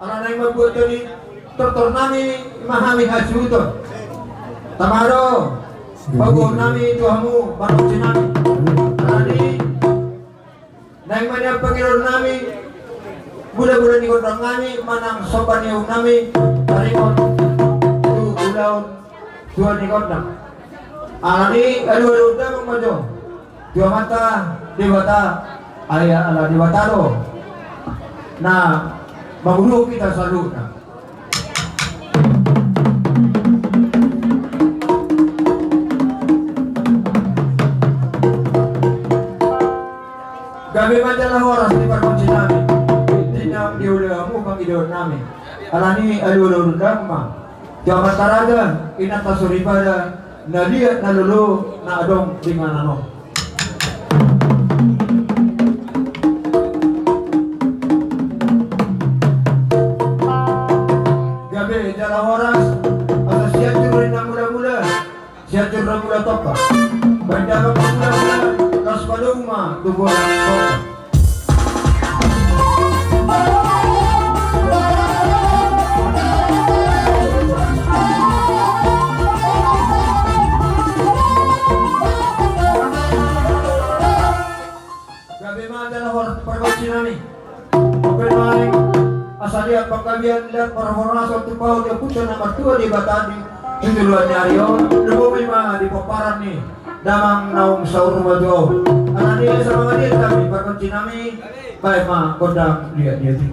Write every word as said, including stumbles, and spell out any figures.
Ala naeng mambuat tadi tortor nami ma hami hasuhuton. Tama do paboahon nami tu hamu pargonsi nami. Ala ni naeng ma nian pangidoan nami, mula-mula ni gondang nami manang sopan ni uhum nami taringot tu ulaon tua ni gondang. Ala ni alualuhon damang ma jo tu Amanta Debata, ai ala Debata do na mangurupi hita saluhutna. Gabe ma jala horas di pargonsi nami, di naung diula hamu pangidoan nami. Ala ni alualuhon damang ma tu amanta raja, inanta soripada, na liat na lolo na adong di inganan on. Gabe jala horas, asa Sianjur na mula-mula, Sianjur na mula tompa. Baen damang ma mula-mula, laos padomu ma tu godang tompa. Gabe ma jala horas pargonsi nami. Ope naeng asa liat panggabean, liat parhorasan tu pahompu ni ompunta na martua Debata di tu joloan ni ari on, lumobi ma di pomparan ni damang naung saur matua on. Ala ni asa mangaliat hami pargonsi nami, baen ma gondang liat-liat i.